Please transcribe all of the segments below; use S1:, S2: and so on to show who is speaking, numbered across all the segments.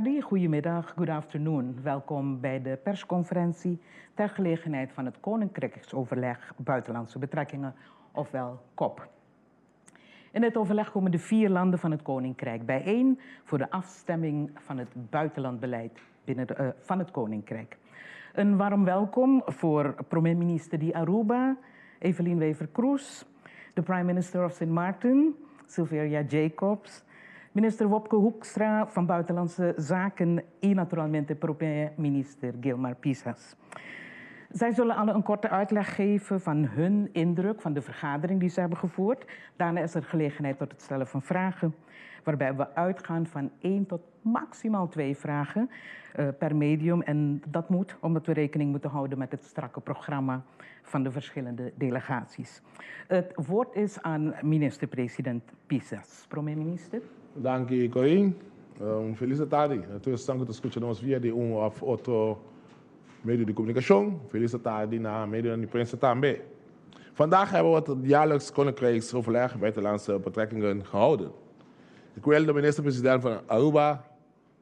S1: Tardi, goedemiddag, good afternoon. Welkom bij de persconferentie ter gelegenheid van het Koninkrijksoverleg Buitenlandse Betrekkingen, ofwel COP. In het overleg komen de vier landen van het Koninkrijk bijeen voor de afstemming van het buitenlandbeleid binnen van het Koninkrijk. Een warm welkom voor premier minister di Aruba, Evelyn Wever-Croes, de Prime Minister of Sint Maarten, Silveria Jacobs, minister Wopke Hoekstra van Buitenlandse Zaken en naturalmente premier minister Gilmar Pisas. Zij zullen alle een korte uitleg geven van hun indruk van de vergadering die ze hebben gevoerd. Daarna is er gelegenheid tot het stellen van vragen, waarbij we uitgaan van 1 tot maximaal 2 vragen per medium. En dat moet, omdat we rekening moeten houden met het strakke programma van de verschillende delegaties. Het woord is aan minister-president Pisas. Premier minister.
S2: Danki, Corinne. Felis tardi. Tur ku ta skucha nos via di un òf otro medio di komunikashon. Felis tardi na medio di prensa tambe. Vandaag hebben we het jaarlijks Koninkrijksoverleg Buitenlandse Betrekkingen gehouden. Ik wil de minister-president van Aruba,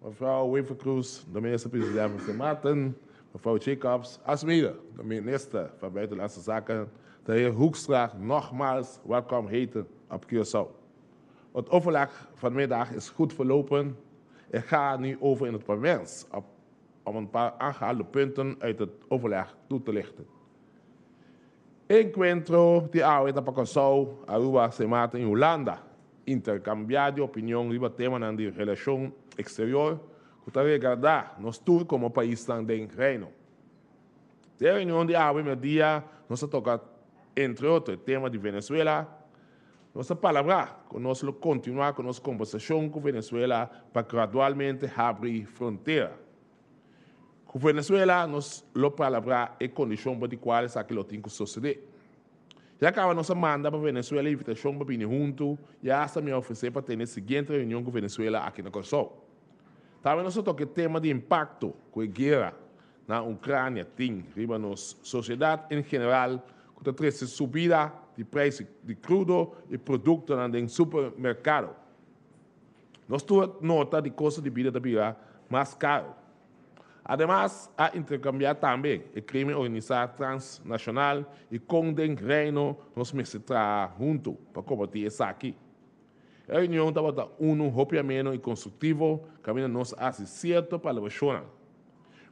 S2: mevrouw Wever-Croes, de minister-president van Sint Maarten, mevrouw Jacobs, alsmede de minister van Buitenlandse Zaken, de heer Hoekstra, nogmaals welkom heten op Curaçao. Het overleg vanmiddag is goed verlopen. Ik ga nu over in het parlement om een paar aangehaalde punten uit het overleg toe te lichten. Enkuentro di awe ta pa Kòrsou, Aruba, Sint Maarten i Hulanda interkambiá di opinion riba tema di relashon eksterior ku ta regardá nos tur komo pais den Reino. Den reunion di awe mèrdia nos a toka, entre otro, tema di Venezuela. Nos a palabrá ku nos lo kontinuá ku nos kombersashon ku Venezuela pa gradualmente habri frontera. Ku Venezuela nos lo palabrá e kondishon pa kual esaki lo tin ku susedé. Ya kaba nos a manda pa Venezuela invitashon pa bini huntu i asta mi a ofresé pa tene e siguiente reunion ku Venezuela aki na Kòrsou. Tambe nos a toka e tema di impakto ku e guera na Ukrania tin riba nos sosiedat en general, ku ta trese subida di preis di krudo i produktonan den supermerkado. Nos tur a nota di kosto di bida ta bira mas karu. Ademas, a interkambiá tambe e krimen organisá transnashonal i kon den Reino nos mester traha huntu pa kombatí esaki. E reunion tabata unu hopi ameno i konstruktivo kaminda nos a hasi sierto palabrashonnan.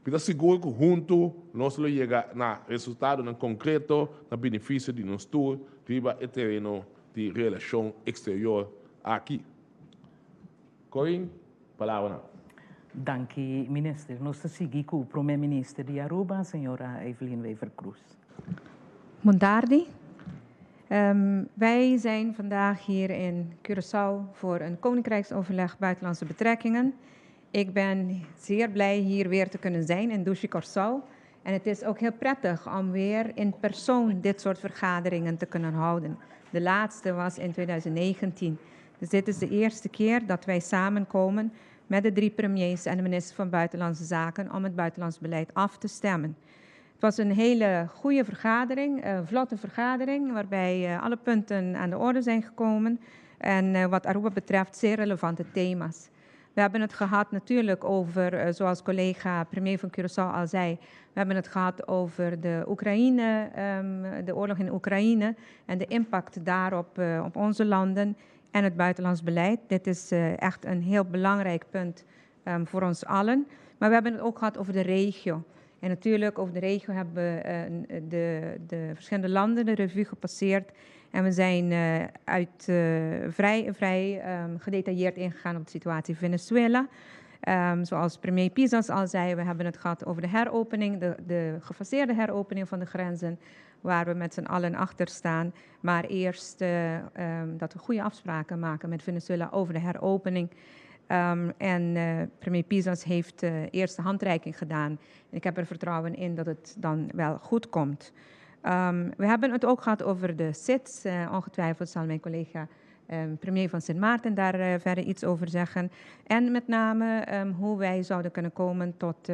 S2: Mi ta sigur ku huntu nos lo yega na resultadonan konkreto na benefisio di nos tur riba e tereno di relashon eksterior aki. Corinne, palabra.
S1: Danki, minister. Nos ta sigui ku Prome Minister di Aruba, señora Evelyn Wever-Croes.
S3: Bon tardi. Wij zijn vandaag hier in Curaçao voor een Koninkrijksoverleg Buitenlandse Betrekkingen. Ik ben zeer blij hier weer te kunnen zijn in Dushi Curaçao. En het is ook heel prettig om weer in persoon dit soort vergaderingen te kunnen houden. De laatste was in 2019. Dus dit is de eerste keer dat wij samenkomen met de drie premiers en de minister van Buitenlandse Zaken om het buitenlands beleid af te stemmen. Het was een hele goede vergadering, een vlotte vergadering, waarbij alle punten aan de orde zijn gekomen. En wat Aruba betreft zeer relevante thema's. We hebben het gehad natuurlijk over, zoals collega premier van Curaçao al zei, we hebben het gehad over de Oekraïne, de oorlog in Oekraïne en de impact daarop op onze landen en het buitenlands beleid. Dit is echt een heel belangrijk punt voor ons allen. Maar we hebben het ook gehad over de regio. En natuurlijk over de regio hebben we de verschillende landen de revue gepasseerd. En we zijn vrij gedetailleerd ingegaan op de situatie in Venezuela. Zoals premier Pisas al zei, we hebben het gehad over de heropening, de gefaseerde heropening van de grenzen, waar we met z'n allen achter staan. Maar eerst dat we goede afspraken maken met Venezuela over de heropening. En premier Pisas heeft eerst de handreiking gedaan. En ik heb er vertrouwen in dat het dan wel goed komt. We hebben het ook gehad over de SIDS. Ongetwijfeld zal mijn collega premier van Sint Maarten daar verder iets over zeggen. En met name hoe wij zouden kunnen komen tot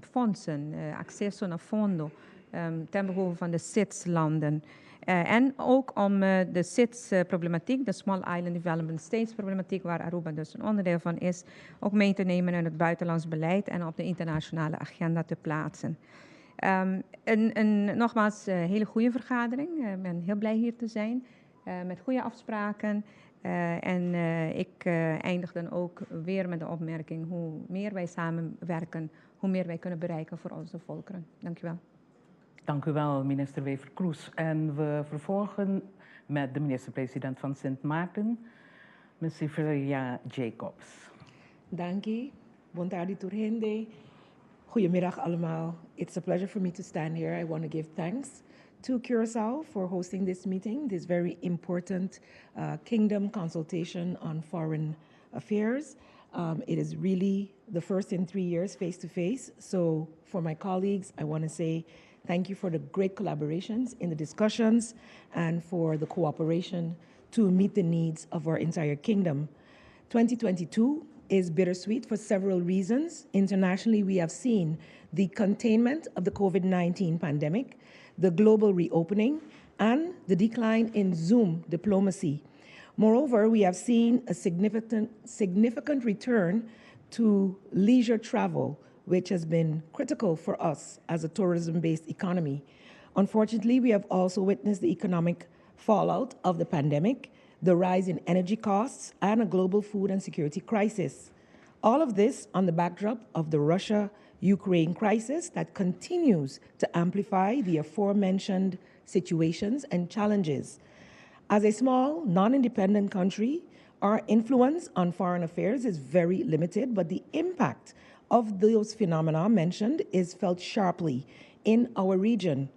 S3: fondsen, acceso naar fondo, ten behoeve van de SIDS-landen. En ook om de SIDS-problematiek, de Small Island Development States problematiek, waar Aruba dus een onderdeel van is, ook mee te nemen in het buitenlands beleid en op de internationale agenda te plaatsen. Een nogmaals, een hele goede vergadering. Ik ben heel blij hier te zijn, met goede afspraken. En ik eindig dan ook weer met de opmerking: hoe meer wij samenwerken, hoe meer wij kunnen bereiken voor onze volkeren. Dank u wel.
S1: Dank u wel, minister Wever-Croes. En we vervolgen met de minister-president van Sint Maarten, mevrouw Jacobs.
S4: Danki. Bon tardi, tur hende. Goedemiddag allemaal. It's a pleasure for me to stand here. I want to give thanks to Curacao for hosting this meeting, this very important kingdom consultation on foreign affairs. It is really the first in 3 years face to face. So, for my colleagues, I want to say thank you for the great collaborations in the discussions and for the cooperation to meet the needs of our entire kingdom. 2022 is bittersweet for several reasons. Internationally, we have seen the containment of the COVID 19 pandemic, the global reopening, and the decline in Zoom diplomacy. Moreover, we have seen a significant return to leisure travel, which has been critical for us as a tourism based economy. Unfortunately, we have also witnessed the economic fallout of the pandemic, the rise in energy costs, and a global food and security crisis. All of this on the backdrop of the Russia Ukraine crisis that continues to amplify the aforementioned situations and challenges. As a small, non independent country, our influence on foreign affairs is very limited, but the impact of those phenomena mentioned is felt sharply in our region.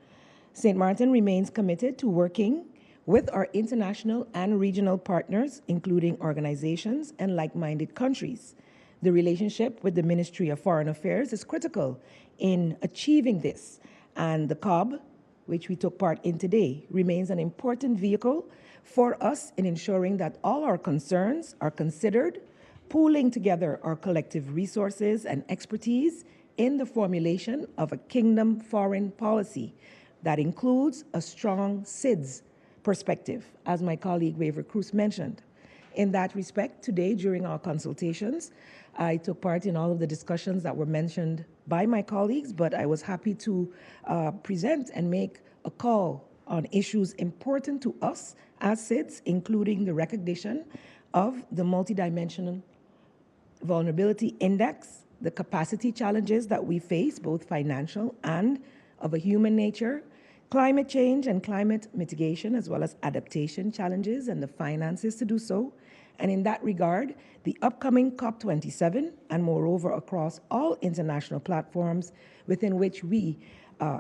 S4: St. Martin remains committed to working with our international and regional partners, including organizations and like minded countries. The relationship with the Ministry of Foreign Affairs is critical in achieving this, and the COB, which we took part in today, remains an important vehicle for us in ensuring that all our concerns are considered, pooling together our collective resources and expertise in the formulation of a kingdom foreign policy that includes a strong SIDS perspective, as my colleague Wever Croes mentioned. In that respect, today during our consultations, I took part in all of the discussions that were mentioned by my colleagues, but I was happy to present and make a call on issues important to us as SIDS, including the recognition of the multidimensional vulnerability index, the capacity challenges that we face, both financial and of a human nature, climate change and climate mitigation, as well as adaptation challenges and the finances to do so. And in that regard, the upcoming COP27, and moreover across all international platforms within which we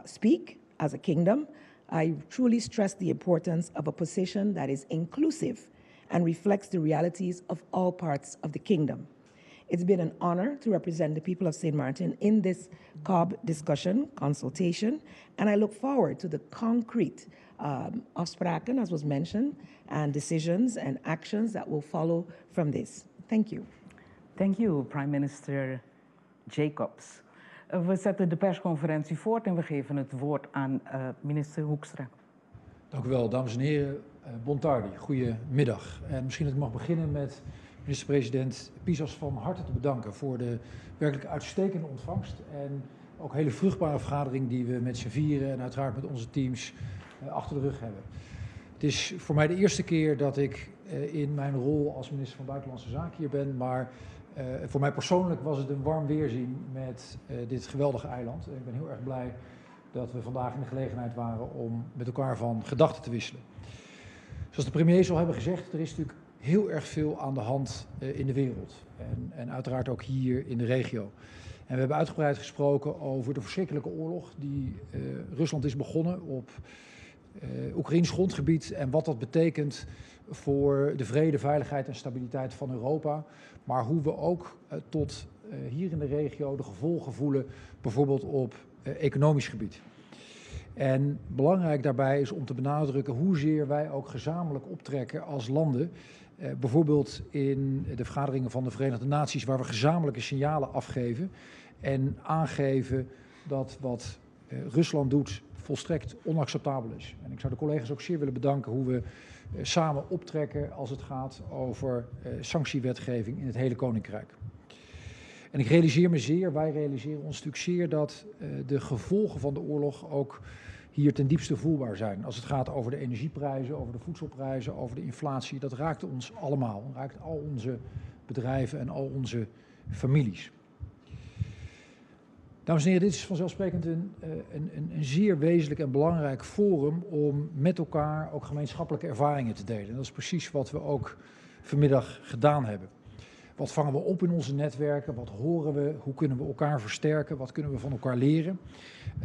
S4: speak as a kingdom, I truly stress the importance of a position that is inclusive and reflects the realities of all parts of the kingdom. It's been an honor to represent the people of St. Martin in this COB discussion, consultation, and I look forward to the concrete afspraken, as was mentioned, and decisions and actions that will follow from this. Thank you.
S1: Thank you, Prime Minister Jacobs. We zetten de persconferentie voort en we geven het woord aan minister Hoekstra.
S5: Dank u wel, dames en heren. Bon tardi, goedemiddag. En misschien dat ik mag beginnen met minister-president Pisas van harte te bedanken voor de werkelijk uitstekende ontvangst en ook hele vruchtbare vergadering die we met z'n vieren en uiteraard met onze teams achter de rug hebben. Het is voor mij de eerste keer dat ik in mijn rol als minister van Buitenlandse Zaken hier ben, maar voor mij persoonlijk was het een warm weerzien met dit geweldige eiland. En ik ben heel erg blij dat we vandaag in de gelegenheid waren om met elkaar van gedachten te wisselen. Zoals de premier zal hebben gezegd, er is natuurlijk heel erg veel aan de hand in de wereld. En uiteraard ook hier in de regio. En we hebben uitgebreid gesproken over de verschrikkelijke oorlog die Rusland is begonnen op Oekraïns grondgebied en wat dat betekent voor de vrede, veiligheid en stabiliteit van Europa. Maar hoe we ook tot hier in de regio de gevolgen voelen, bijvoorbeeld op economisch gebied. En belangrijk daarbij is om te benadrukken hoezeer wij ook gezamenlijk optrekken als landen. Bijvoorbeeld in de vergaderingen van de Verenigde Naties, waar we gezamenlijke signalen afgeven en aangeven dat wat Rusland doet volstrekt onacceptabel is. En ik zou de collega's ook zeer willen bedanken hoe we samen optrekken als het gaat over sanctiewetgeving in het hele Koninkrijk. En ik realiseer me zeer, wij realiseren ons natuurlijk zeer dat de gevolgen van de oorlog ook hier ten diepste voelbaar zijn. Als het gaat over de energieprijzen, over de voedselprijzen, over de inflatie, dat raakt ons allemaal. Dat raakt al onze bedrijven en al onze families. Dames en heren, dit is vanzelfsprekend een zeer wezenlijk en belangrijk forum om met elkaar ook gemeenschappelijke ervaringen te delen. En dat is precies wat we ook vanmiddag gedaan hebben. Wat vangen we op in onze netwerken? Wat horen we? Hoe kunnen we elkaar versterken? Wat kunnen we van elkaar leren?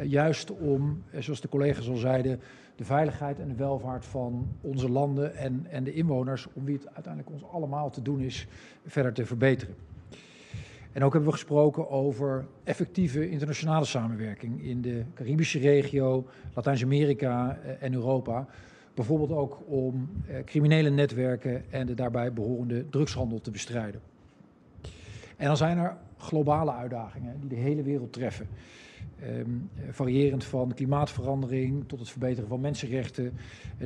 S5: Juist om, zoals de collega's al zeiden, de veiligheid en de welvaart van onze landen en de inwoners, om wie het uiteindelijk ons allemaal te doen is, verder te verbeteren. En ook hebben we gesproken over effectieve internationale samenwerking in de Caribische regio, Latijns-Amerika en Europa. Bijvoorbeeld ook om criminele netwerken en de daarbij behorende drugshandel te bestrijden. En dan zijn er globale uitdagingen die de hele wereld treffen. Variërend van klimaatverandering tot het verbeteren van mensenrechten,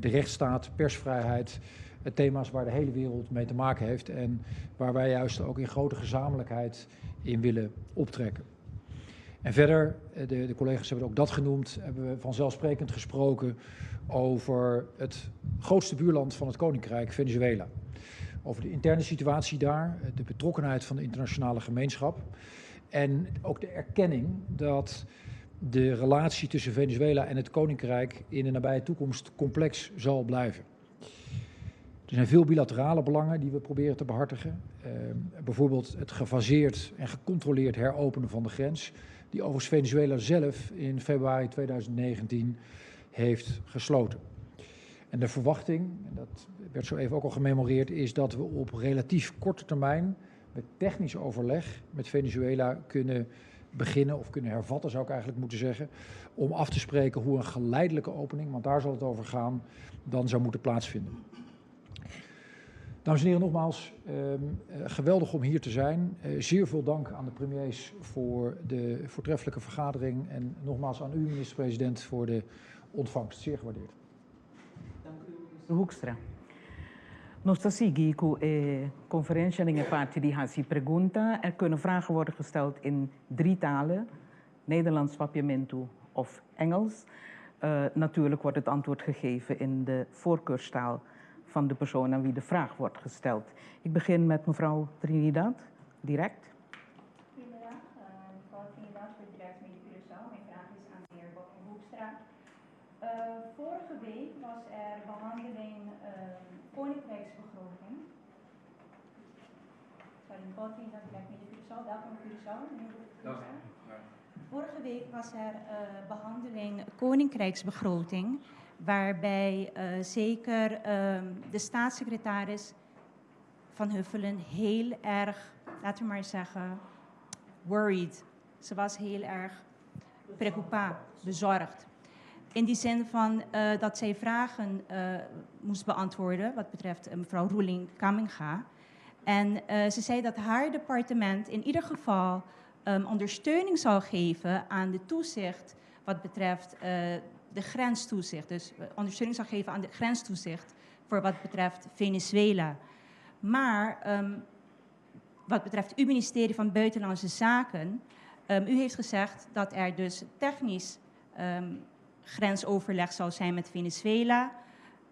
S5: de rechtsstaat, persvrijheid. Thema's waar de hele wereld mee te maken heeft en waar wij juist ook in grote gezamenlijkheid in willen optrekken. En verder, de collega's hebben ook dat genoemd, hebben we vanzelfsprekend gesproken over het grootste buurland van het Koninkrijk, Venezuela. Over de interne situatie daar, de betrokkenheid van de internationale gemeenschap en ook de erkenning dat de relatie tussen Venezuela en het Koninkrijk in de nabije toekomst complex zal blijven. Er zijn veel bilaterale belangen die we proberen te behartigen. Bijvoorbeeld het gefaseerd en gecontroleerd heropenen van de grens, die overigens Venezuela zelf in februari 2019 heeft gesloten. En de verwachting, en dat werd zo even ook al gememoreerd, is dat we op relatief korte termijn met technisch overleg met Venezuela kunnen beginnen of kunnen hervatten, zou ik eigenlijk moeten zeggen, om af te spreken hoe een geleidelijke opening, want daar zal het over gaan, dan zou moeten plaatsvinden. Dames en heren, nogmaals, geweldig om hier te zijn. Zeer veel dank aan de premiers voor de voortreffelijke vergadering en nogmaals aan u, minister-president, voor de ontvangst. Zeer gewaardeerd.
S1: Dank u, minister Hoekstra. Nos ta sigui ku e konferensia den e parti di hasi pregunta. Er kunnen vragen worden gesteld in drie talen: Nederlands, Papiamento of Engels. Natuurlijk wordt het antwoord gegeven in de voorkeurstaal van de persoon aan wie de vraag wordt gesteld. Ik begin met mevrouw Trinidad, direct.
S6: Goedemiddag, mevrouw Trinidad voor Direct Media Curaçao. Mijn vraag is aan de heer Wopke Hoekstra. Vorige week was er behandeling Koninkrijksbegroting. Sorry, mevrouw Trinidad, Direct Media Curaçao. Welkom op Curaçao, meneer Hoekstra. Vorige week was er behandeling Koninkrijksbegroting, waarbij zeker de staatssecretaris Van Huffelen heel erg, laten we maar zeggen, worried. Ze was heel erg preocupa, bezorgd. In die zin van dat zij vragen moest beantwoorden wat betreft mevrouw Roelien Kamminga. En ze zei dat haar departement in ieder geval ondersteuning zal geven aan de toezicht wat betreft de grenstoezicht. Dus ondersteuning zal geven aan de grenstoezicht voor wat betreft Venezuela. Maar wat betreft uw ministerie van Buitenlandse Zaken, u heeft gezegd dat er dus technisch grensoverleg zal zijn met Venezuela,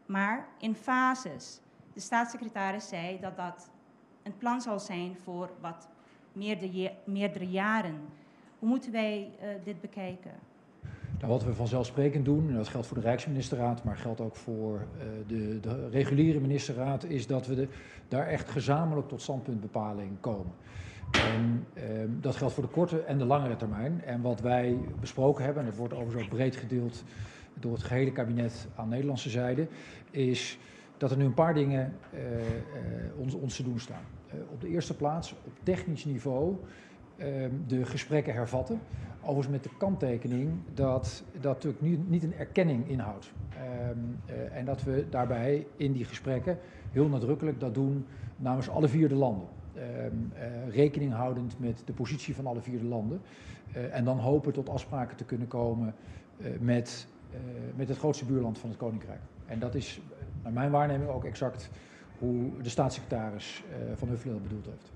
S6: maar in fases. De staatssecretaris zei dat dat een plan zal zijn voor wat meerdere jaren. Hoe moeten wij dit bekijken?
S5: Nou, wat we vanzelfsprekend doen, en dat geldt voor de Rijksministerraad, maar geldt ook voor de reguliere ministerraad, is dat we daar echt gezamenlijk tot standpuntbepaling komen. En dat geldt voor de korte en de langere termijn. En wat wij besproken hebben, en dat wordt overigens ook breed gedeeld door het gehele kabinet aan Nederlandse zijde, is dat er nu een paar dingen ons te doen staan. Op de eerste plaats, op technisch niveau, de gesprekken hervatten. Overigens met de kanttekening dat dat natuurlijk niet een erkenning inhoudt. En dat we daarbij in die gesprekken heel nadrukkelijk dat doen namens alle vier de landen. Rekening houdend met de positie van alle vier de landen. En dan hopen tot afspraken te kunnen komen met met het grootste buurland van het Koninkrijk. En dat is naar mijn waarneming ook exact hoe de staatssecretaris Van Huffelen dat bedoeld heeft.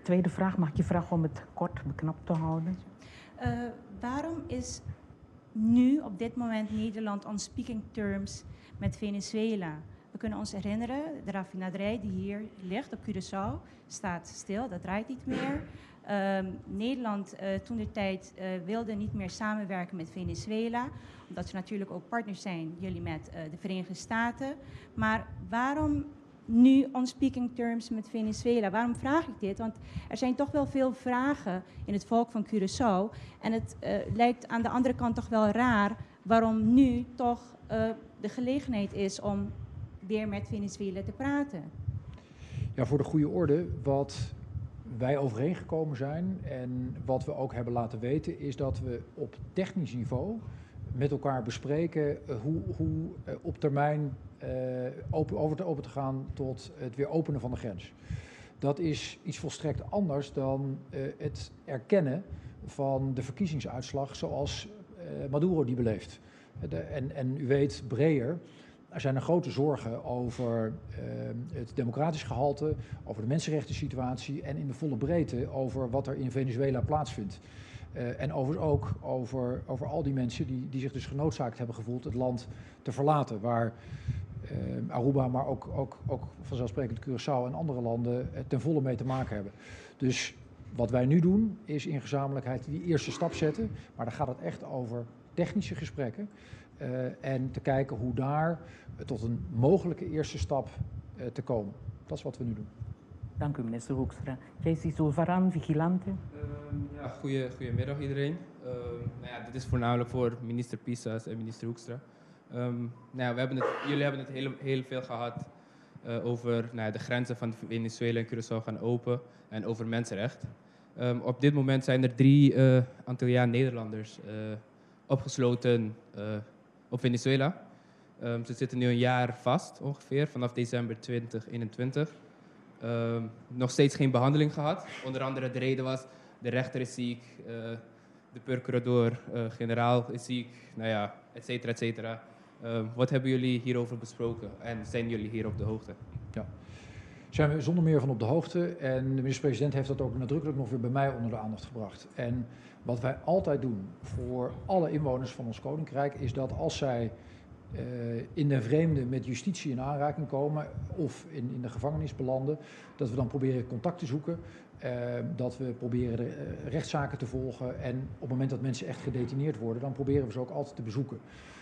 S1: Tweede vraag, mag ik je vragen om het kort beknopt te houden?
S6: Waarom is nu op dit moment Nederland on speaking terms met Venezuela? We kunnen ons herinneren, de raffinaderij die hier ligt op Curaçao staat stil, dat draait niet meer. Nederland toen de tijd wilde niet meer samenwerken met Venezuela, omdat ze natuurlijk ook partners zijn, jullie met de Verenigde Staten. Maar waarom nu on speaking terms met Venezuela? Waarom vraag ik dit? Want er zijn toch wel veel vragen in het volk van Curaçao. En het lijkt aan de andere kant toch wel raar waarom nu toch de gelegenheid is om weer met Venezuela te praten.
S5: Ja, voor de goede orde, wat wij overeengekomen zijn en wat we ook hebben laten weten, is dat we op technisch niveau met elkaar bespreken hoe op termijn over te gaan tot het weer openen van de grens. Dat is iets volstrekt anders dan het erkennen van de verkiezingsuitslag zoals Maduro die beleeft. En u weet, breder, er zijn er grote zorgen over het democratisch gehalte, over de mensenrechten situatie en in de volle breedte over wat er in Venezuela plaatsvindt. En overigens ook over al die mensen die zich dus genoodzaakt hebben gevoeld het land te verlaten, waar Aruba, maar ook vanzelfsprekend Curaçao en andere landen ten volle mee te maken hebben. Dus wat wij nu doen is in gezamenlijkheid die eerste stap zetten, maar dan gaat het echt over technische gesprekken. En te kijken hoe daar tot een mogelijke eerste stap te komen. Dat is wat we nu doen.
S1: Dank u, minister Hoekstra. JC Sulvaran, Vigilante.
S7: Ja, goedemiddag iedereen. Nou ja, dit is voornamelijk voor minister Pisas en minister Hoekstra. Nou ja, jullie hebben het heel, heel veel gehad over, nou ja, de grenzen van Venezuela en Curaçao gaan open en over mensenrecht. Op dit moment zijn er 3 Antilliaan-Nederlanders opgesloten op Venezuela. Ze zitten nu een jaar vast ongeveer, vanaf december 2021. Nog steeds geen behandeling gehad. Onder andere de reden was, de rechter is ziek, de procurador-generaal is ziek, nou ja, et cetera, et cetera. Wat hebben jullie hierover besproken en zijn jullie hier op de hoogte?
S5: Ja, zijn we zonder meer van op de hoogte en de minister-president heeft dat ook nadrukkelijk nog weer bij mij onder de aandacht gebracht. En wat wij altijd doen voor alle inwoners van ons koninkrijk is dat als zij in de vreemde met justitie in aanraking komen of in de gevangenis belanden, dat we dan proberen contact te zoeken, dat we proberen de rechtszaken te volgen en op het moment dat mensen echt gedetineerd worden, dan proberen we ze ook altijd te bezoeken.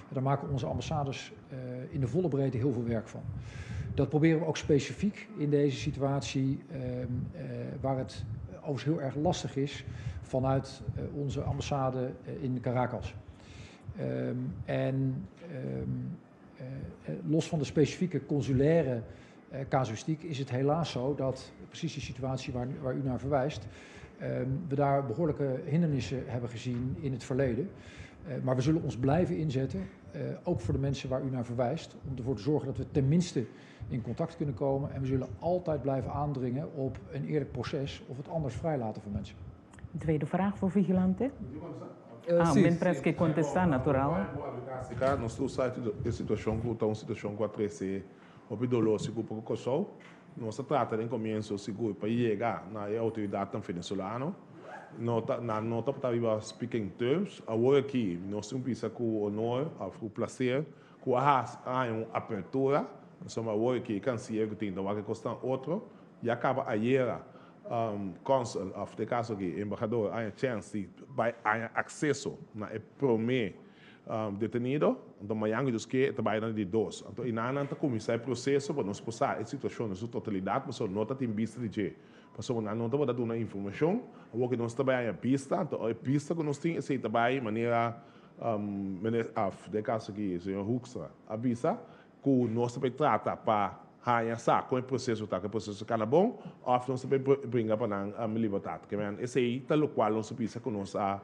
S5: En daar maken onze ambassades in de volle breedte heel veel werk van. Dat proberen we ook specifiek in deze situatie, waar het overigens heel erg lastig is vanuit onze ambassade in Caracas. En los van de specifieke consulaire casuïstiek is het helaas zo dat precies die situatie waar u naar verwijst, we daar behoorlijke hindernissen hebben gezien in het verleden. Maar we zullen ons blijven inzetten, ook voor de mensen waar u naar verwijst, om ervoor te zorgen dat we tenminste in contact kunnen komen. En we zullen altijd blijven aandringen op een eerlijk proces of het anders vrijlaten van mensen.
S1: Tweede vraag voor Vigilante. Ah,
S7: Sí,
S1: men
S7: sí.
S1: parece que contestar natural.
S2: Nos tur sa e situashon ku ta un situashon ku a trese hopi doló sigur pa Kòrsou. Nos a trata den komienso sigur pa yega na e outoridatnan venezolano. No ta, na no ta riba speaking terms. Awor aki nos tin bisa ku honor, òf ku plaser, ku a un apertura. Nos awor aki kansier ku tin ku kosta otro. Ya kaba ayera consul, òf den kaso aki, embahador, a chance di bai akseso na e promé detenido, anto mañan Dios ke ta bai na di dos. Anto einan ta kuminsá e proseso pa nos por sa e situashon na su totalidat, ma no ta tin bista di dje. Pasobra nan no ta duna informashon, awor ku nos ta bai a bista, anto e bista ku nos tin, esei ta bai manera af, den kaso aki, señor Hoekstra, a bisa ku nos ta bai trata pa haña sa kon e proseso ta, ku e proseso kana bon, òf nos ta bai bringa pa nan libertat. Ke men, esei ta lokual nos bisa ku nos a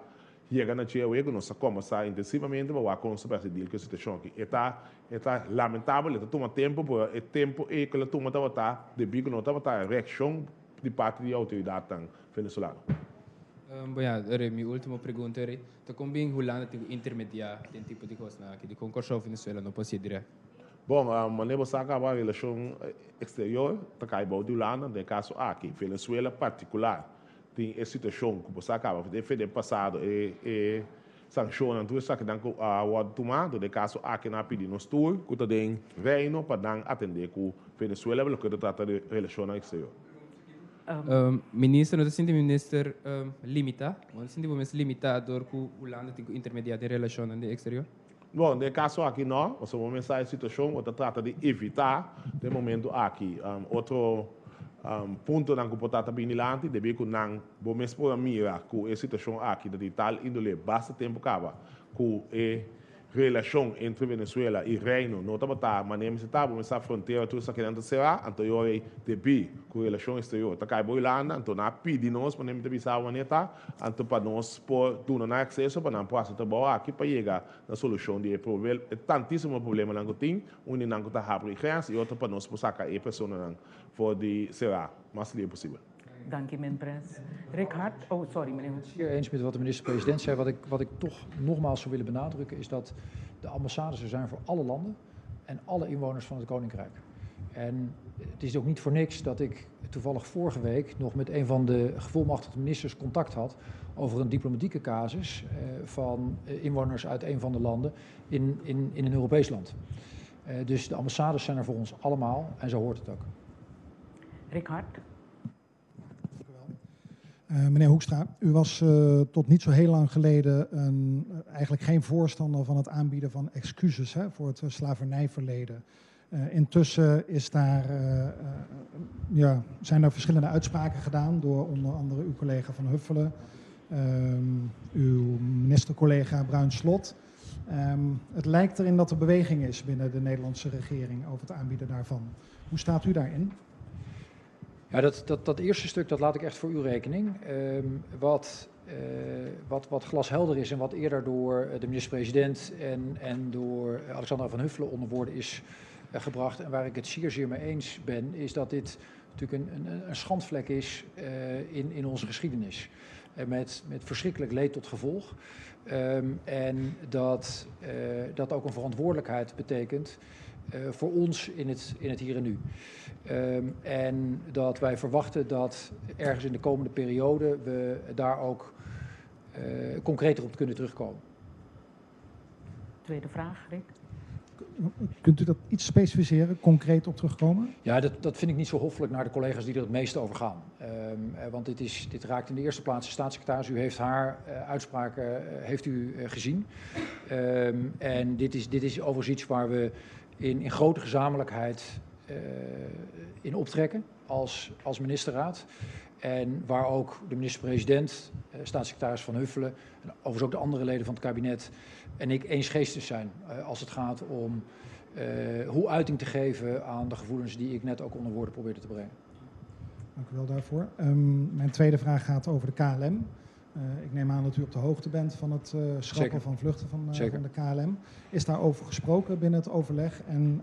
S2: yega na dje, ku nos a kombersá intensivamente, pa wak kon nos ta deal ku e situashon aki. E ta lamentabel, e ta tuma tempu, pero e tempu e ku el a tuma tabata, debí ku no tabata reakshon di parti di outoridat venezolano.
S7: Bon ya, ere mi ultimo pregunta ere, ta kon bin Hulanda tin ku intermediá den tipo di kosnan aki? Dikon Kòrsou Venezuela no por hasié dirèkt?
S2: Bon, manera bo sa kaba relashon eksterior ta kai bou di Hulanda, den e kaso aki Venezuela partikular tin e situashon ku bo sa kaba den den pasado e e sanshonnan tur esakinan ku a wòrdu tumá, den e kaso aki nan a pidi nos tur ku ta den Reino pa nan atendé ku Venezuela loke ta trata di relashonnan eksterior.
S7: Minister, no ta sinti minister limitá? Bo no ta sinti bo mes limitá dor ku Hulanda tin ku intermediá den relashonnan den eksterior?
S2: Bon, den e kaso aki no, pasobra bo mes sa e situashon, bo ta trata di evitá den e momentu aki otro puntonan ku por ta ta bini dilanti, debí ku nan bo mes por a mira ku e situashon aki ta di tal índole basta tempu kaba ku e Relashon entre Venezuela i Reino no tabata manera mester ta, bo mester sa frontera tur esakinan ta será, anto e ora ei debí ku relashon eksterior ta kai bo Hulanda, anto nan a pidi nos manera mi ta bisa bo manera ta, anto pa nos por duna nan akseso pa nan por hasi trabou aki pa yega na solushon di e e tantísimo problemanan ku tin, un di nan ku ta habri grens i otro pa nos por saka e personanan for di será mas lihe posibel.
S1: Dank u, Min Prins. Rick Hart, oh sorry meneer
S5: Ik ben het zeer eens met wat de minister-president zei. Wat ik, wat ik toch nogmaals zou willen benadrukken is dat de ambassades er zijn voor alle landen en alle inwoners van het Koninkrijk. En het is ook niet voor niks dat ik toevallig vorige week nog met een van de gevolmachtigde ministers contact had over een diplomatieke casus van inwoners uit een van de landen in, in, in een Europees land. Dus de ambassades zijn er voor ons allemaal en zo hoort het ook.
S1: Rick Hart.
S8: Meneer Hoekstra, u was tot niet zo heel lang geleden een, eigenlijk geen voorstander van het aanbieden van excuses, hè, voor het slavernijverleden. Intussen is daar, ja, zijn er verschillende uitspraken gedaan door onder andere uw collega Van Huffelen, uw ministercollega Bruin Slot. Het lijkt erin dat er beweging is binnen de Nederlandse regering over het aanbieden daarvan. Hoe staat u daarin?
S5: Ja, dat, dat, dat eerste stuk dat laat ik echt voor uw rekening. Wat glashelder is en wat eerder door de minister-president en, en door Alexandra van Huffelen onder woorden is gebracht en waar ik het zeer, zeer mee eens ben, is dat dit natuurlijk een, een, een schandvlek is in, in onze geschiedenis. Met, met verschrikkelijk leed tot gevolg. En dat dat ook een verantwoordelijkheid betekent voor ons in het, in het hier en nu. En dat wij verwachten dat ergens in de komende periode we daar ook concreter op kunnen terugkomen.
S1: Tweede vraag, Rick.
S8: Kunt u dat iets specificeren, concreet op terugkomen?
S5: Ja, dat, dat vind ik niet zo hoffelijk naar de collega's die er het meeste over gaan. Want dit, is, dit raakt in de eerste plaats de staatssecretaris. U heeft haar uitspraken heeft u gezien. En dit is, dit is overigens iets waar we in, in grote gezamenlijkheid in optrekken als, als ministerraad. En waar ook de minister-president, staatssecretaris Van Huffelen en overigens ook de andere leden van het kabinet en ik eensgeestig zijn als het gaat om hoe uiting te geven aan de gevoelens die ik net ook onder woorden probeerde te brengen.
S8: Dank u wel daarvoor. Mijn tweede vraag gaat over de KLM. Ik neem aan dat u op de hoogte bent van het schrappen van vluchten van, van de KLM. Is daarover gesproken binnen het overleg en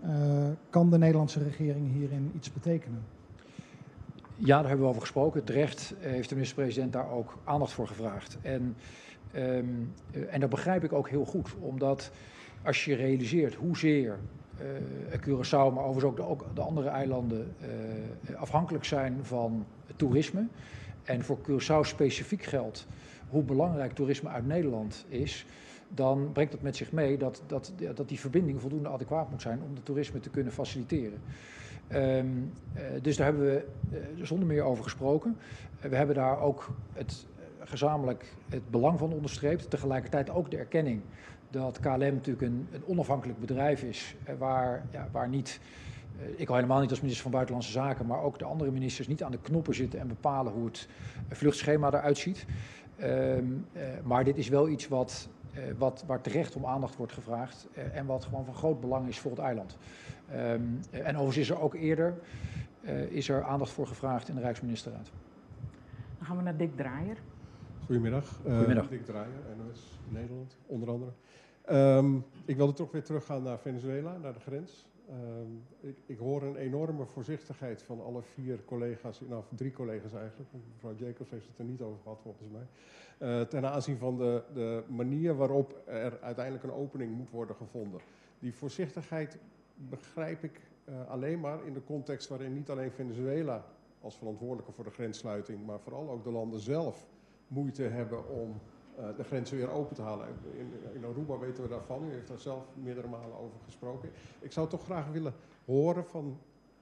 S8: kan de Nederlandse regering hierin iets betekenen?
S5: Ja, daar hebben we over gesproken. Terecht heeft de minister-president daar ook aandacht voor gevraagd. En, en dat begrijp ik ook heel goed, omdat als je realiseert hoezeer Curaçao, maar overigens ook de, ook de andere eilanden afhankelijk zijn van toerisme. En voor Curaçao specifiek geldt hoe belangrijk toerisme uit Nederland is, dan brengt dat met zich mee dat, dat, dat die verbinding voldoende adequaat moet zijn om de toerisme te kunnen faciliteren. Dus daar hebben we zonder meer over gesproken. We hebben daar ook het, gezamenlijk het belang van onderstreept. Tegelijkertijd ook de erkenning dat KLM natuurlijk een, een onafhankelijk bedrijf is, waar, ja, waar niet, ik al helemaal niet als minister van Buitenlandse Zaken, maar ook de andere ministers niet aan de knoppen zitten en bepalen hoe het vluchtschema eruit ziet. Maar dit is wel iets wat, wat, waar terecht om aandacht wordt gevraagd en wat gewoon van groot belang is voor het eiland. En overigens is er ook eerder is er aandacht voor gevraagd in de Rijksministerraad.
S1: Dan gaan we naar Dick Draaier.
S9: Goedemiddag.
S5: Goedemiddag.
S9: Dick Draaier, NOS Nederland, onder andere. Ik wilde toch weer teruggaan naar Venezuela, naar de grens. Ik hoor een enorme voorzichtigheid van alle vier collega's, nou drie collega's eigenlijk, mevrouw Jacobs heeft het er niet over gehad volgens mij, ten aanzien van de manier waarop er uiteindelijk een opening moet worden gevonden. Die voorzichtigheid begrijp ik alleen maar in de context waarin niet alleen Venezuela als verantwoordelijke voor de grenssluiting, maar vooral ook de landen zelf moeite hebben om de grenzen weer open te halen. In Aruba weten we daarvan, u heeft daar zelf meerdere malen over gesproken. Ik zou toch graag willen horen van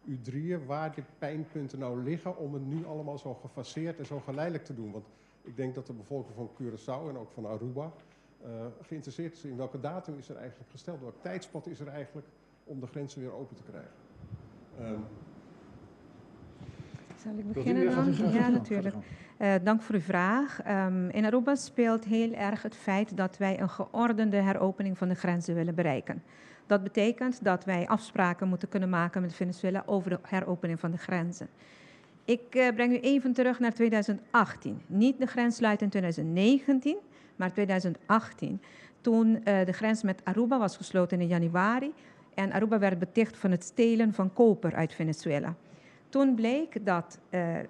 S9: u drieën waar die pijnpunten nou liggen om het nu allemaal zo gefaseerd en zo geleidelijk te doen. Want ik denk dat de bevolking van Curaçao en ook van Aruba geïnteresseerd is in welke datum is er eigenlijk gesteld, welk tijdspad is er eigenlijk om de grenzen weer open te krijgen.
S3: Zal ik beginnen dan? Ja, natuurlijk. Dank voor uw vraag. In Aruba speelt heel erg het feit dat wij een geordende heropening van de grenzen willen bereiken. Dat betekent dat wij afspraken moeten kunnen maken met Venezuela over de heropening van de grenzen. Ik breng u even terug naar 2018. Niet de grenssluiting in 2019, maar 2018. Toen de grens met Aruba was gesloten in januari en Aruba werd beticht van het stelen van koper uit Venezuela. Toen bleek dat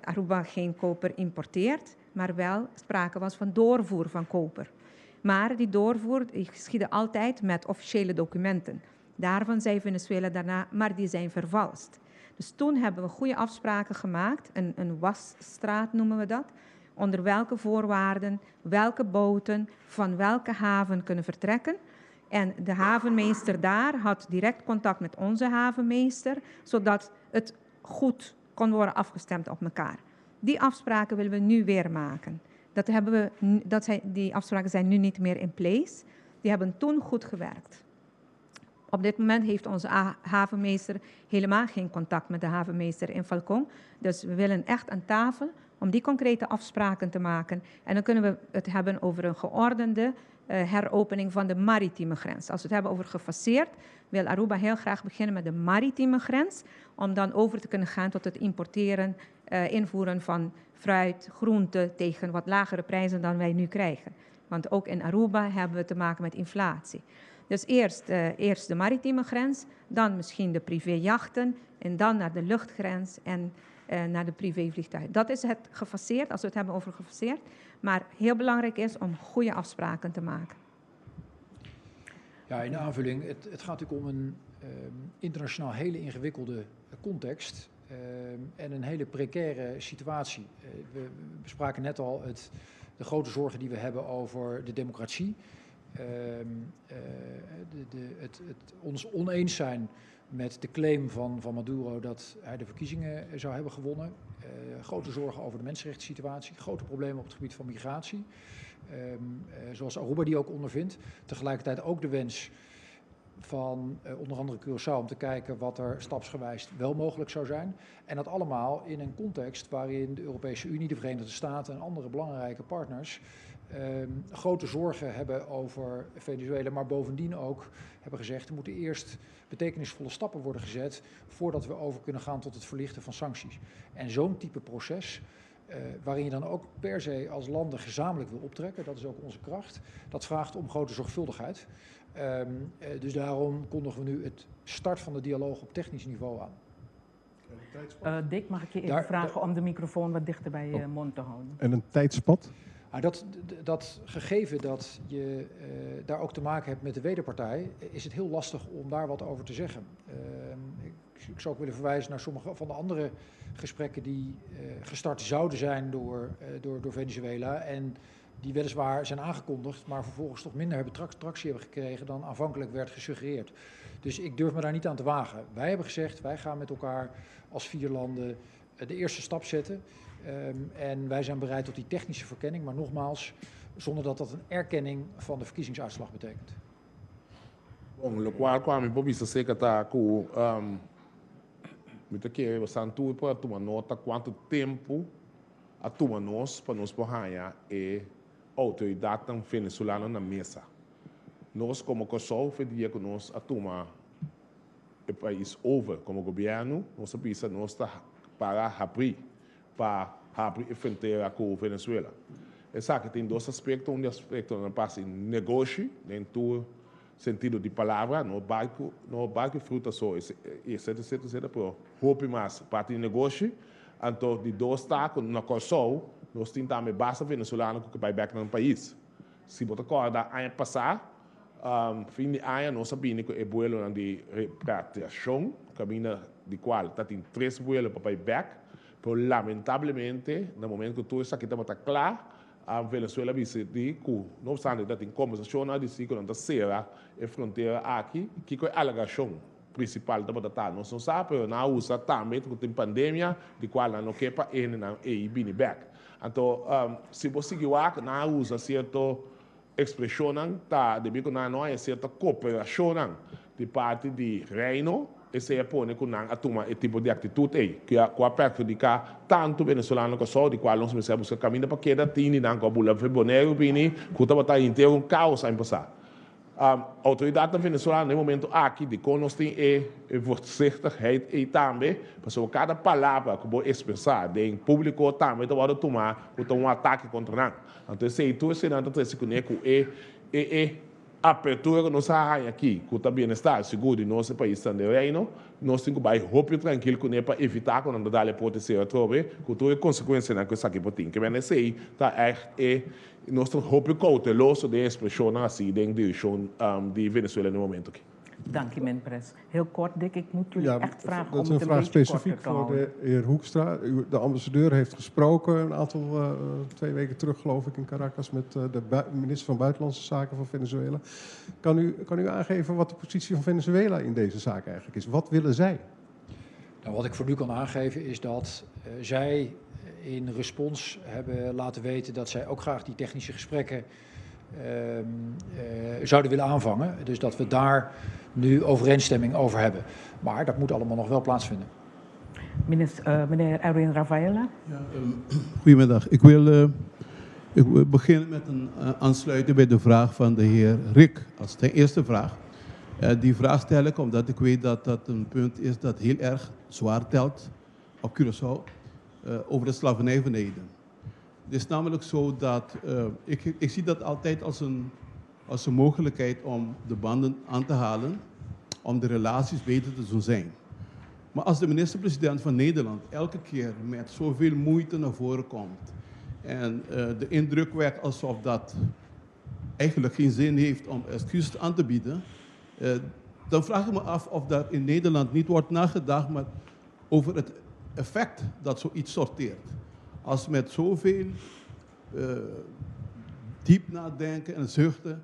S3: Aruba geen koper importeert, maar wel sprake was van doorvoer van koper. Maar die doorvoer geschiedde altijd met officiële documenten. Daarvan zei Venezuela daarna, maar die zijn vervalst. Dus toen hebben we goede afspraken gemaakt, een wasstraat noemen we dat, onder welke voorwaarden, welke boten, van welke haven kunnen vertrekken. En de havenmeester daar had direct contact met onze havenmeester, zodat het goed kon worden afgestemd op elkaar. Die afspraken willen we nu weer maken. Dat hebben we, dat zijn, die afspraken zijn nu niet meer in place. Die hebben toen goed gewerkt. Op dit moment heeft onze havenmeester helemaal geen contact met de havenmeester in Falcon. Dus we willen echt aan tafel om die concrete afspraken te maken. En dan kunnen we het hebben over een geordende heropening van de maritieme grens. Als we het hebben over gefaseerd, wil Aruba heel graag beginnen met de maritieme grens, om dan over te kunnen gaan tot het importeren, invoeren van fruit, groenten tegen wat lagere prijzen dan wij nu krijgen. Want ook in Aruba hebben we te maken met inflatie. Dus eerst de maritieme grens, dan misschien de privéjachten en dan naar de luchtgrens en naar de privévliegtuigen. Dat is het gefaseerd, als we het hebben over gefaseerd. Maar heel belangrijk is om goede afspraken te maken.
S5: Ja, in de aanvulling, het gaat natuurlijk om een internationaal hele ingewikkelde context en een hele precaire situatie. We bespraken net al de grote zorgen die we hebben over de democratie. Het ons oneens zijn met de claim van Maduro dat hij de verkiezingen zou hebben gewonnen. Grote zorgen over de mensenrechtssituatie, grote problemen op het gebied van migratie. Zoals Aruba die ook ondervindt. Tegelijkertijd ook de wens van onder andere Curaçao om te kijken wat er stapsgewijs wel mogelijk zou zijn. En dat allemaal in een context waarin de Europese Unie, de Verenigde Staten en andere belangrijke partners grote zorgen hebben over Venezuela, maar bovendien ook hebben gezegd, er moeten eerst betekenisvolle stappen worden gezet voordat we over kunnen gaan tot het verlichten van sancties. En zo'n type proces, waarin je dan ook per se als landen gezamenlijk wil optrekken, dat is ook onze kracht, dat vraagt om grote zorgvuldigheid. Dus daarom kondigen we nu het start van de dialoog op technisch niveau aan.
S1: Dick, mag ik je even vragen om de microfoon wat dichter bij je mond te houden?
S9: En een tijdspad?
S5: Nou, dat gegeven dat je daar ook te maken hebt met de wederpartij, is het heel lastig om daar wat over te zeggen. Ik zou ook willen verwijzen naar sommige van de andere gesprekken die gestart zouden zijn door Venezuela en die weliswaar zijn aangekondigd, maar vervolgens toch minder hebben tractie hebben gekregen dan aanvankelijk werd gesuggereerd. Dus ik durf me daar niet aan te wagen. Wij hebben gezegd, wij gaan met elkaar als vier landen de eerste stap zetten. En wij zijn bereid tot die technische verkenning, maar nogmaals, zonder dat dat een erkenning van de verkiezingsuitslag betekent.
S2: Bom, lokual ku ami por bisa seker ta ku mi ta kere boso tur por a tuma nota kuantu tempu a tuma nos pa nos por haña e outoridatnan venezolano na mesa. Nos komo Kòrsou for di dia ku nos a tuma e pais over komo gobièrnu, nos a bisa nos ta para habrí pa habri e frontera ku Venezuela. Esaki tin dos aspekto, un di aspektonan pa hasi negoshi den tur. sentido di palabra, no barku, no barku fruta so, etc, etc, etc, pero hopi mas parti di negoshi. Anto di dos ta ku na Kòrsou nos tin tambe basta venezolano ku ke bai bèk nan pais. Si bo ta kòrda aña pasá, fin di aña nos a bini ku e buelonan di repatriashon, kaminda di kual ta tin tres buelo pa bai bèk, pero lamentablemente na momento ku tur esaki tabata kla, Venezuela a bisa di ku no opstante ta tin kombersashonnan a disi ku nan ta sera e frontera aki. Kiko e alegashon prinsipal tabata ta nos no sa, pero nan a usa tambe ku tin pandemia di kual nan no ke pa e hendenan ei bini bèk. Anto si bo sigui wak nan a usa sierto ekspreshonnan ta debí ku nan no haña sierto koperashonnan di parti di Reino, esei a pone ku nan a tuma e tipo di aktitut ei, ku a perhudiká tantu venezolano Kòrsou, di kual nos mester a buska kaminda pa keda tin di nan ku a bula for Boneiru bini, ku tabata henter un kaos aña pasá. Outoridatnan venezolano na e momento aki dikon nos tin e voorzichtigheid ei tambe, pasobra kada palabra ku bo ekspresá den públiko tambe ta wòrdu tumá ku ta un atake kontra nan. Anto esei tur eseinan ta trese kuné ku e e Apertura ku nos a haña aki, ku ta bienestar sigur di nos e paisnan den Reino, nos tin ku bai hopi trankil kuné pa evitá ku nan ta dal e porta sera atrobe, ku tur e konsekuensianan ku esaki por tin. Ke mende esei ta ègt e nos ta hopi kouteloso den ekspreshonnan hasi den direkshon di Venezuela na e momento aki.
S1: Danki, men Pres. Heel kort, Dick, ik moet jullie
S9: Ja,
S1: echt vragen
S9: dat
S1: om
S9: is een
S1: het een
S9: vraag
S1: beetje
S9: specifiek
S1: korter te
S9: voor
S1: houden.
S9: de heer Hoekstra. De ambassadeur heeft gesproken een aantal, 2 weken terug, geloof ik, in Caracas met de minister van Buitenlandse Zaken van Venezuela. Kan u aangeven wat de positie van Venezuela in deze zaak eigenlijk is? Wat willen zij?
S5: Nou, wat ik voor nu kan aangeven is dat zij in respons hebben laten weten dat zij ook graag die technische gesprekken zouden willen aanvangen. Dus dat we daar nu overeenstemming over hebben. Maar dat moet allemaal nog wel plaatsvinden.
S1: Meneer Erwin Rafaela.
S10: Ja, goedemiddag. Ik wil beginnen met een aansluiten bij de vraag van de heer Rick. Als ten eerste vraag. Die vraag stel ik omdat ik weet dat dat een punt is dat heel erg zwaar telt op Curaçao over het slavernijverleden. Het is namelijk zo dat ik zie dat altijd als een mogelijkheid om de banden aan te halen, om de relaties beter te doen zijn. Maar als de minister-president van Nederland elke keer met zoveel moeite naar voren komt en de indruk wekt alsof dat eigenlijk geen zin heeft om excuses aan te bieden, dan vraag ik me af of daar in Nederland niet wordt nagedacht maar over het effect dat zoiets sorteert. Als met zoveel diep nadenken en zuchten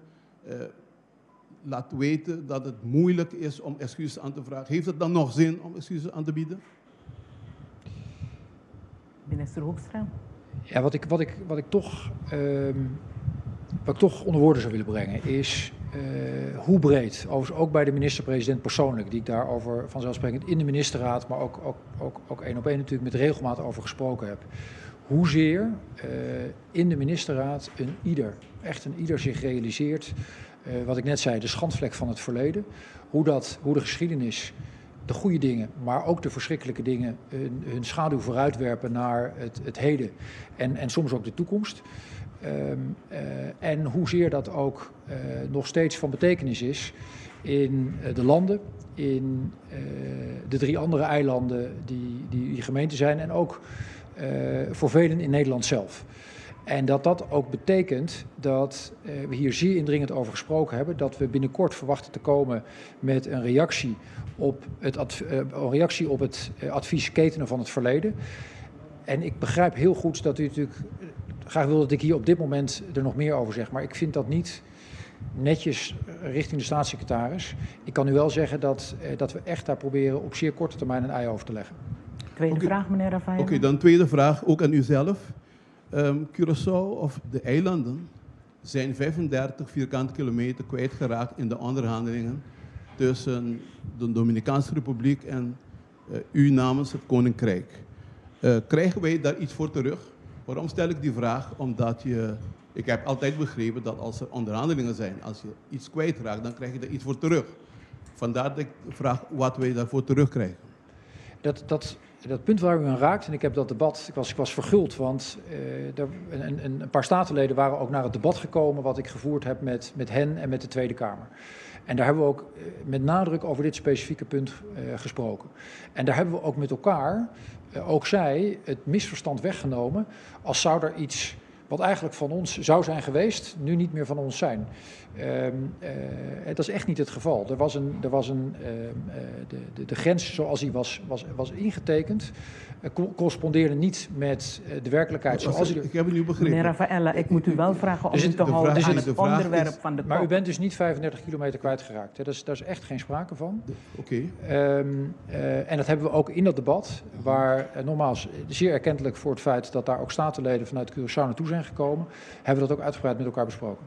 S10: laat weten dat het moeilijk is om excuses aan te vragen. Heeft het dan nog zin om excuses aan te bieden?
S1: Minister Hoekstra.
S5: Ja, wat ik toch onder woorden zou willen brengen is hoe breed, overigens ook bij de minister-president persoonlijk, die ik daarover vanzelfsprekend in de ministerraad, maar ook één op één natuurlijk met regelmaat over gesproken heb. Hoezeer in de ministerraad een ieder, echt een ieder zich realiseert, wat ik net zei, de schandvlek van het verleden. Hoe de geschiedenis de goede dingen, maar ook de verschrikkelijke dingen hun schaduw vooruitwerpen naar het heden en soms ook de toekomst. En hoezeer dat ook nog steeds van betekenis is in de landen, in de drie andere eilanden die gemeenten zijn en ook voor velen in Nederland zelf. En dat dat ook betekent dat we hier zeer indringend over gesproken hebben, dat we binnenkort verwachten te komen met een reactie op het advies ketenen van het verleden. En ik begrijp heel goed dat u natuurlijk graag wil dat ik hier op dit moment er nog meer over zeg, maar ik vind dat niet netjes richting de staatssecretaris. Ik kan u wel zeggen dat we echt daar proberen op zeer korte termijn een ei over te leggen.
S1: Tweede vraag, meneer Rafael.
S10: Oké, dan tweede vraag, ook aan u zelf. Curaçao of de eilanden zijn 35 vierkante kilometer kwijtgeraakt in de onderhandelingen tussen de Dominicaanse Republiek en u namens het Koninkrijk. Krijgen wij daar iets voor terug? Waarom stel ik die vraag? Omdat ik heb altijd begrepen dat als er onderhandelingen zijn, als je iets kwijtraakt, dan krijg je er iets voor terug. Vandaar dat ik vraag wat wij daarvoor terugkrijgen.
S5: Dat Dat punt waar u aan raakt, en ik heb dat debat, ik was verguld, want er een paar statenleden waren ook naar het debat gekomen wat ik gevoerd heb met hen en met de Tweede Kamer. En daar hebben we ook met nadruk over dit specifieke punt gesproken. En daar hebben we ook met elkaar, ook zij, het misverstand weggenomen als zou er iets wat eigenlijk van ons zou zijn geweest, nu niet meer van ons zijn. Dat is echt niet het geval. Er was een, de grens zoals die was ingetekend, correspondeerde niet met de werkelijkheid zoals die...
S10: Ik heb het nu begrepen.
S1: Meneer Rafaella, ik moet u wel vragen om
S5: Dus
S1: u te houden
S5: dus
S1: aan het onderwerp van de
S5: Maar u
S1: COP.
S5: bent dus niet 35 kilometer kwijtgeraakt. Hè? Daar is echt geen sprake van.
S10: Oké.
S5: En dat hebben we ook in dat debat, waar nogmaals zeer erkentelijk voor het feit dat daar ook statenleden vanuit Curaçao naartoe zijn gekomen, hebben we dat ook uitgebreid met elkaar besproken.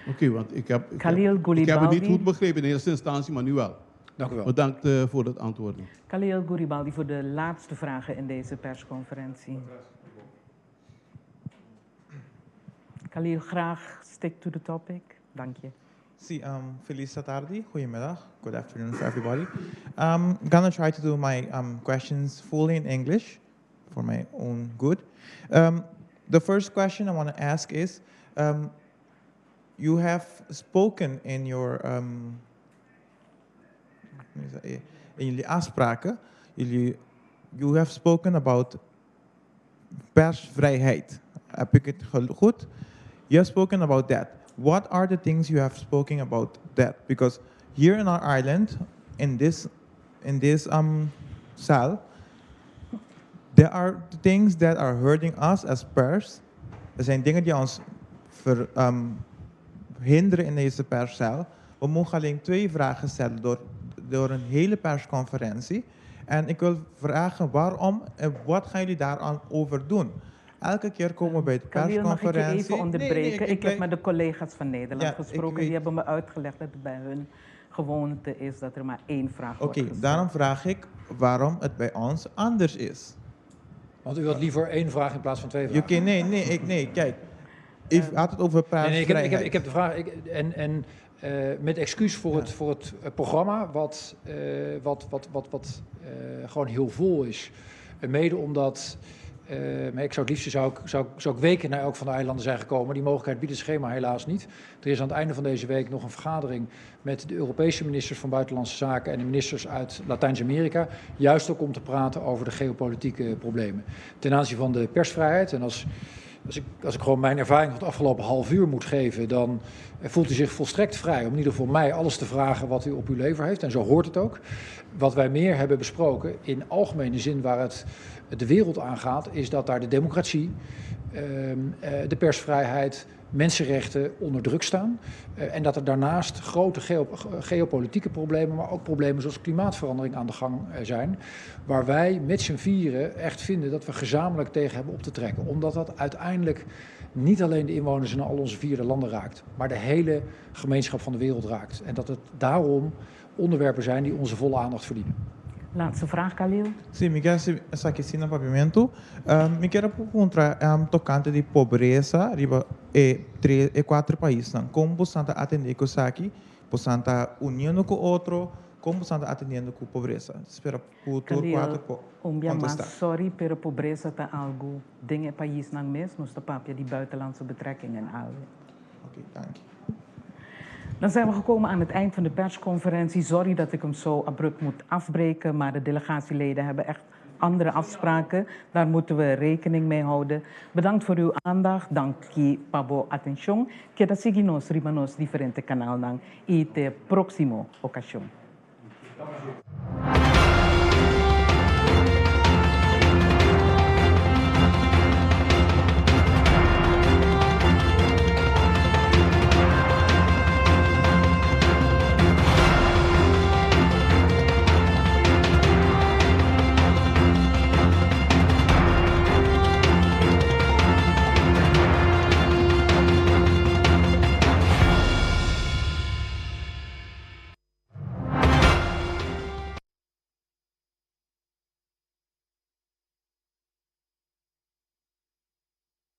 S10: Oké, want ik
S1: Khalil
S10: heb het niet
S1: Guribaldi.
S10: goed begrepen in eerste instantie, maar nu wel.
S5: Dank u wel.
S10: Bedankt voor het antwoorden.
S1: Khalil Guribaldi voor de laatste vragen in deze persconferentie. Khalil, graag stick to the topic. Dank je.
S11: Si, felis tardi, goedemiddag, good afternoon for everybody. I'm gonna try to do my questions fully in English for my own good. The first question I want to ask is, you have spoken in jullie afspraken, you have spoken about persvrijheid. Heb ik het goed? You have spoken about that. What are the things you have spoken about that? Because here in our island, in this cell, there are things that are hurting us as pers. Er zijn dingen die ons hinderen in deze perscel. We mogen alleen twee vragen stellen door een hele persconferentie. En ik wil vragen waarom en wat gaan jullie daaraan over doen? Elke keer komen we bij de
S1: Khalil, mag ik je
S11: persconferentie.
S1: even onderbreken?
S11: Nee, nee,
S1: ik heb met de collega's van Nederland
S11: Ja, ik
S1: gesproken.
S11: weet.
S1: Die hebben me uitgelegd dat het bij hun gewoonte is dat er maar één vraag
S11: Oké,
S1: wordt gesteld.
S11: daarom vraag ik waarom het bij ons anders is.
S5: Want u had liever één vraag in plaats van twee vragen.
S11: Oké, nee, kijk. Ik had het over
S5: Nee, nee,
S11: persvrijheid.
S5: ik heb de vraag. En met excuus voor het programma, wat gewoon heel vol is. En mede omdat. Maar ik zou het liefst zou ik weken naar elk van de eilanden zijn gekomen. Die mogelijkheid biedt het schema helaas niet. Er is aan het einde van deze week nog een vergadering met de Europese ministers van Buitenlandse Zaken en de ministers uit Latijns-Amerika. Juist ook om te praten over de geopolitieke problemen. Ten aanzien van de persvrijheid. En als ik gewoon mijn ervaring van het afgelopen half uur moet geven, dan voelt u zich volstrekt vrij om in ieder geval mij alles te vragen wat u op uw lever heeft. En zo hoort het ook. Wat wij meer hebben besproken, in algemene zin waar het de wereld aangaat, is dat daar de democratie, de persvrijheid, mensenrechten onder druk staan. En dat er daarnaast grote geopolitieke problemen, maar ook problemen zoals klimaatverandering aan de gang zijn. Waar wij met z'n vieren echt vinden dat we gezamenlijk tegen hebben op te trekken. Omdat dat uiteindelijk niet alleen de inwoners in al onze vierde landen raakt, maar de hele gemeenschap van de wereld raakt. En dat het daarom onderwerpen zijn die onze volle aandacht verdienen.
S1: Laatste vraag, Khalil.
S11: Si, mi ke esaki na papiamento. Mi ke puntra tokante di pobresa, riba e tres e kuater paisnan. Kon boso ta atendé ku esaki, boso ta uniendo ku otro, kon boso ta atendiendo ku pobresa? Spera ku tur
S1: Khalil,
S11: kuater por
S1: un bia mas,
S11: kontestá.
S1: Sorry, pero pobresa ta algo den e paisnan mes, nos ta papia di buitenlandse betrekkingen al.
S11: Oké, dank je.
S1: Dan zijn we gekomen aan het eind van de persconferentie. Sorry dat ik hem zo abrupt moet afbreken, maar de delegatieleden hebben echt andere afspraken. Daar moeten we rekening mee houden. Bedankt voor uw aandacht. Danki pa bo atenshon. Keda sigui nos riba nos diferente kanalnan i te próksimo okashon.
S5: Dank u.